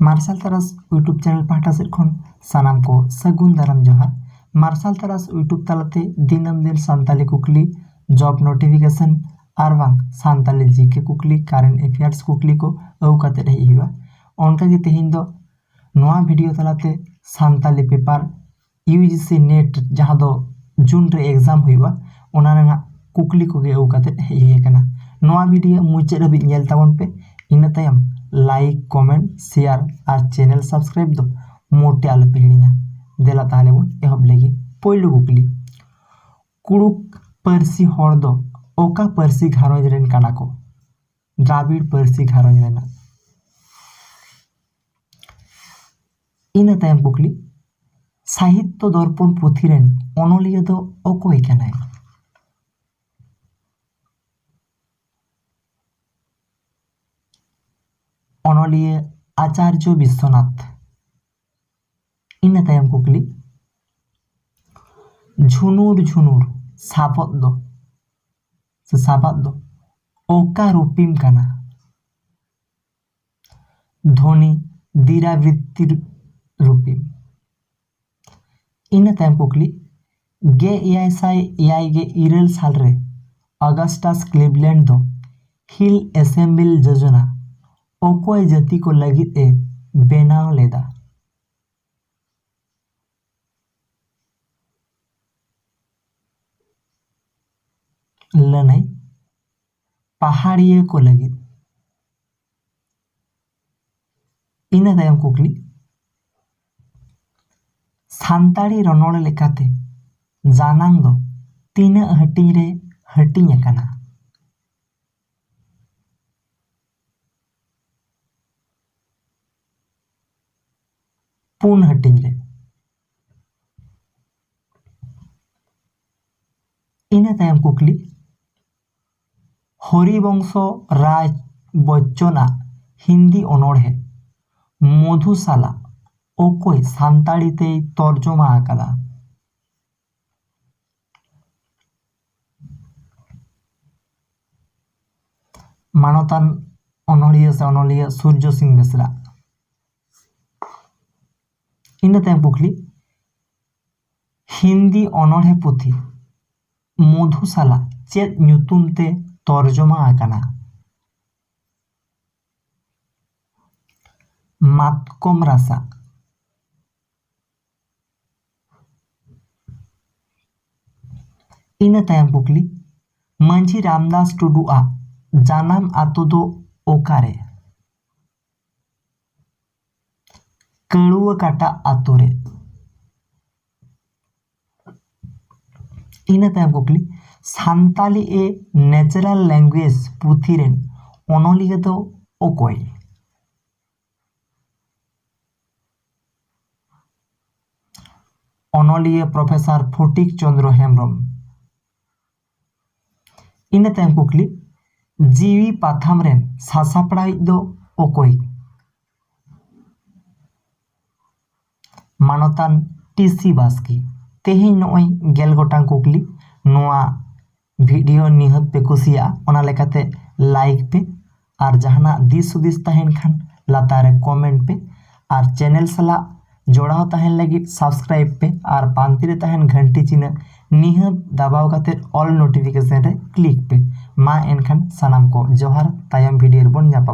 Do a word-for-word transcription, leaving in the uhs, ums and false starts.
ᱢᱟᱨᱥᱟᱞ ᱛᱟᱨᱟᱥ YouTube channel ᱯᱟᱦᱴᱟ ᱥᱮᱫ ᱠᱷᱚᱱ ᱥᱟᱱᱟᱢ ᱠᱚ ᱥᱟᱹᱜᱩᱱ ᱫᱟᱨᱟᱢ ᱡᱚᱦᱟᱨ᱾ ᱢᱟᱨᱥᱟᱞ ᱛᱟᱨᱟᱥ YouTube ᱛᱟᱞᱟᱛᱮ ᱫᱤᱱᱟᱹᱢ ᱫᱤᱱ ᱥᱟᱱᱛᱟᱞᱤ ᱠᱩᱠᱞᱤ, job notification ᱟᱨ ᱵᱟᱝ ᱥᱟᱱᱛᱟᱞᱤ ᱡᱤ ᱠᱮ ᱠᱩᱠᱞᱤ, current affairs ᱠᱩᱠᱞᱤ ᱠᱚ ᱟᱹᱜᱩ ᱠᱟᱛᱮ ᱦᱮᱡ ᱦᱩᱭᱩᱜᱼᱟ᱾ ᱚᱱᱠᱟᱜᱮ ᱛᱮᱦᱮᱧ ᱫᱚ ᱱᱚᱣᱟ ᱵᱷᱤᱰᱤᱭᱳ ᱛᱟᱞᱟᱛᱮ Santali paper U G C NET, ᱡᱟᱦᱟᱸ ᱫᱚ ᱡᱩᱱ ᱨᱮ ᱮᱠᱡᱟᱢ ᱦᱩᱭᱩᱜᱼᱟ, ᱚᱱᱟ ᱨᱮᱱᱟᱜ ᱠᱩᱠᱞᱤ ᱠᱚᱜᱮ ᱟᱹᱜᱩ ᱠᱟᱛᱮ ᱦᱮᱡ ᱦᱩᱭ ᱟᱠᱟᱱᱟ᱾ ᱱᱚᱣᱟ ᱵᱷᱤᱰᱤᱭᱳ ᱢᱩᱪᱟᱹᱫ ᱦᱟᱹᱵᱤᱡ ᱧᱮᱞ ᱛᱟᱵᱚᱱ ᱯᱮ, ᱤᱱᱟᱹ ᱛᱟᱭᱚᱢ ᱞᱟᱭᱤᱠ, ᱠᱚᱢᱮᱱᱴ, ᱥᱮᱭᱟᱨ ᱟᱨ ᱪᱮᱱᱮᱞ ᱥᱟᱵᱥᱠᱨᱟᱭᱤᱵ ᱫᱚ ᱢᱚᱴᱮ ᱟᱞᱚᱯᱮ ᱦᱤᱲᱤᱧᱟ᱾ ᱫᱮᱞᱟ ᱛᱟᱦᱚᱞᱮ ᱵᱚᱱ ᱮᱦᱚᱵ ᱞᱮᱜᱮ᱾ ᱯᱳᱭᱞᱳ ᱠᱩᱠᱞᱤ, ᱠᱩᱲᱩᱠ ᱯᱟᱹᱨᱥᱤ ᱦᱚᱲ ᱫᱚ ᱚᱠᱟ ᱯᱟᱹᱨᱥᱤ ᱜᱷᱟᱨᱚᱸᱡᱽ ᱨᱮᱱ ᱠᱟᱱᱟ ᱠᱚ? ᱫᱨᱟᱵᱤᱲ ᱯᱟᱹᱨᱥᱤ ᱜᱷᱟᱨᱚᱸᱡᱽ ᱨᱮᱱᱟᱜ᱾ ᱤᱱᱟᱹ ᱛᱟᱭᱚᱢ ᱠᱩᱠᱞᱤ, ᱥᱟᱦᱤᱛᱛᱚ ᱫᱚᱨᱯᱚᱱ ᱯᱩᱛᱷᱤ ᱨᱮᱱ ᱚᱱᱚᱞᱤᱭᱟᱹ ᱫᱚ ᱚᱠᱚᱭ ᱠᱟᱱᱟᱭ? ᱚᱱᱚᱞᱤᱭᱟᱹ ᱟᱪᱟᱨᱡᱚ ᱵᱤᱥᱥᱚᱱᱟᱛᱷ᱾ ᱤᱱᱟᱹ ᱛᱟᱭᱚᱢ ᱠᱩᱠᱞᱤ, ᱡᱷᱩᱱᱩᱨ ᱡᱷᱩᱱᱩᱨ ᱥᱟᱵᱚᱫ ᱫᱚ, ᱥᱮ ᱥᱟᱵᱟᱫ ᱫᱚ ᱚᱠᱟ ᱨᱩᱯᱤᱢ ᱠᱟᱱᱟ? ᱫᱷᱚᱱᱤ ᱫᱤᱨᱟᱵᱨᱤᱛᱛᱤ ᱨᱩᱯᱤᱢ᱾ ᱤᱱᱟᱹ ᱛᱟᱭᱚᱢ ᱠᱩᱠᱞᱤ, ᱜᱮᱞ ᱮᱭᱟᱭ ᱥᱟᱭ ᱮᱭᱟᱭ ᱜᱮᱞ ᱤᱨᱟᱹᱞ ᱥᱟᱞ ᱨᱮ ᱚᱜᱟᱥᱴᱟᱥ ᱠᱞᱤᱵᱞᱮᱱᱰ ᱫᱚ ᱦᱤᱞ ᱮᱥᱮᱢᱵᱞᱤ ᱡᱳᱡᱚᱱᱟ ᱚᱠᱚᱭ ᱡᱟᱹᱛᱤ ᱠᱚ ᱞᱟᱹᱜᱤᱫ ᱮ ᱵᱮᱱᱟᱣ ᱞᱮᱫᱟ? ᱞᱟᱹᱱᱟᱹᱭ ᱯᱟᱦᱟᱲᱤᱭᱟᱹ ᱠᱚ ᱞᱟᱹᱜᱤᱫ᱾ ᱤᱱᱟᱹ ᱛᱟᱭᱚᱢ ᱠᱩᱠᱞᱤ, ᱥᱟᱱᱛᱟᱲᱤ ᱨᱚᱱᱚᱲ ᱞᱮᱠᱟᱛᱮ ᱡᱟᱱᱟᱝ ᱫᱚ ᱛᱤᱱᱟᱹᱜ ᱦᱟᱹᱴᱤᱧ ᱨᱮ ᱦᱟᱹᱴᱤᱧ ᱟᱠᱟᱱᱟ? ᱯᱩᱱ ᱦᱟᱹᱴᱤᱧ ᱨᱮ᱾ ᱤᱱᱟᱹ ᱛᱟᱭᱚᱢ ᱠᱩᱠᱞᱤ, ᱦᱚᱨᱤᱵᱚᱝᱥᱚ ᱨᱟᱡᱽ ᱵᱚᱪᱪᱚᱱᱟᱜ ᱦᱤᱱᱫᱤ ᱚᱱᱚᱬᱦᱮ ᱢᱚᱫᱷᱩᱥᱟᱞᱟ ᱚᱠᱚᱭ ᱥᱟᱱᱛᱟᱲᱤ ᱛᱮᱭ ᱛᱚᱨᱡᱚᱢᱟ ᱟᱠᱟᱫᱟ? ᱢᱟᱱᱚᱛᱟᱱ ᱚᱱᱚᱲᱦᱤᱭᱟᱹ ᱥᱮ ᱚᱱᱚᱞᱤᱭᱟᱹ ᱥᱩᱨᱡᱚ ᱥᱤᱝ ᱵᱮᱥᱨᱟ᱾ ᱤᱱᱟᱹ ᱛᱟᱭᱚᱢ ᱠᱩᱠᱞᱤ, ᱦᱤᱱᱫᱤ ᱚᱱᱚᱬᱦᱮ ᱯᱩᱛᱷᱤ ᱢᱚᱫᱷᱩᱥᱟᱞᱟ ᱪᱮᱫ ᱧᱩᱛᱩᱢ ᱛᱮ ᱛᱚᱨᱡᱚᱢᱟ ᱟᱠᱟᱱᱟ? ᱢᱟᱛᱠᱚᱢ ᱨᱟᱥᱟ᱾ ᱤᱱᱟᱹ ᱛᱟᱭᱚᱢ ᱠᱩᱠᱞᱤ, ᱢᱟᱹᱡᱷᱤ ᱨᱟᱢᱫᱟᱥ ᱴᱩᱰᱩᱣᱟᱜ ᱡᱟᱱᱟᱢ ᱟᱛᱳ ᱫᱚ ᱚᱠᱟᱨᱮ? ᱠᱟᱹᱲᱩᱣᱟᱹ ᱠᱟᱴᱟ ᱟᱛᱳ ᱨᱮ᱾ ᱤᱱᱟᱹ ᱛᱟᱭᱚᱢ ᱠᱩᱠᱞᱤ, ᱥᱟᱱᱛᱟᱞᱤ ᱮ natural language ᱯᱩᱛᱷᱤ ᱨᱮᱱ ᱚᱱᱚᱞᱤᱭᱟᱹ ᱫᱚ ᱚᱠᱚᱭ? ᱚᱱᱚᱞᱤᱭᱟᱹ ᱯᱨᱚᱯᱷᱮᱥᱚᱨ ᱯᱷᱚᱴᱤᱠ ᱪᱚᱸᱫᱽᱨᱚ ᱦᱮᱢᱵᱽᱨᱚᱢ᱾ ᱤᱱᱟᱹ ᱛᱟᱭᱚᱢ ᱠᱩᱠᱞᱤ, ᱡᱤᱣᱤ ᱯᱟᱛᱷᱟᱢ ᱨᱮᱱ ᱥᱟᱥᱟᱯᱲᱟᱣᱤᱡ ᱫᱚ ᱚᱠᱚᱭ? ᱢᱟᱱᱚᱛᱟᱱ ᱴᱤ ᱥᱤ ᱵᱟᱥᱠᱮ᱾ ᱛᱮᱦᱮᱧ ᱱᱚᱜᱼᱚᱭ ᱜᱮᱞ ᱜᱚᱴᱟᱝ ᱠᱩᱠᱞᱤ᱾ ᱱᱚᱣᱟ ᱵᱷᱤᱰᱤᱭᱳ ᱱᱤᱦᱟᱹᱛ ᱯᱮ ᱠᱩᱥᱤᱭᱟᱜᱼᱟ, ᱚᱱᱟ ᱞᱮᱠᱟᱛᱮ ᱞᱟᱭᱤᱠ ᱯᱮ ᱟᱨ ᱡᱟᱦᱟᱱᱟᱜ ᱫᱤᱥ ᱦᱩᱫᱤᱥ ᱛᱟᱦᱮᱱ ᱠᱷᱟᱱ ᱞᱟᱛᱟᱨ ᱨᱮ ᱠᱚᱢᱮᱱᱴ ᱯᱮ ᱟᱨ ᱪᱮᱱᱮᱞ ᱥᱟᱞᱟᱜ ᱡᱚᱲᱟᱣ ᱛᱟᱦᱮᱱ ᱞᱟᱹᱜᱤᱫ ᱥᱟᱵᱥᱠᱨᱟᱭᱤᱵ ᱯᱮ ᱟᱨ ᱯᱟᱱᱛᱮ ᱨᱮ ᱛᱟᱦᱮᱱ ᱜᱷᱟᱱᱴᱤ ᱪᱤᱱᱦᱟᱹ ᱱᱤᱦᱟᱹᱛ ᱫᱟᱵᱟᱣ ᱠᱟᱛᱮ ᱚᱞ ᱱᱳᱴᱤᱯᱷᱤᱠᱮᱥᱚᱱ ᱨᱮ ᱠᱞᱤᱠ ᱯᱮ᱾ ᱢᱟ ᱮᱱᱠᱷᱟᱱ ᱥᱟᱱᱟᱢ ᱠᱚ ᱡᱚᱦᱟᱨ, ᱛᱟᱭᱚᱢ ᱵᱷᱤᱰᱤᱭᱳ ᱨᱮᱵᱚᱱ ᱧᱟᱯᱟᱢ᱾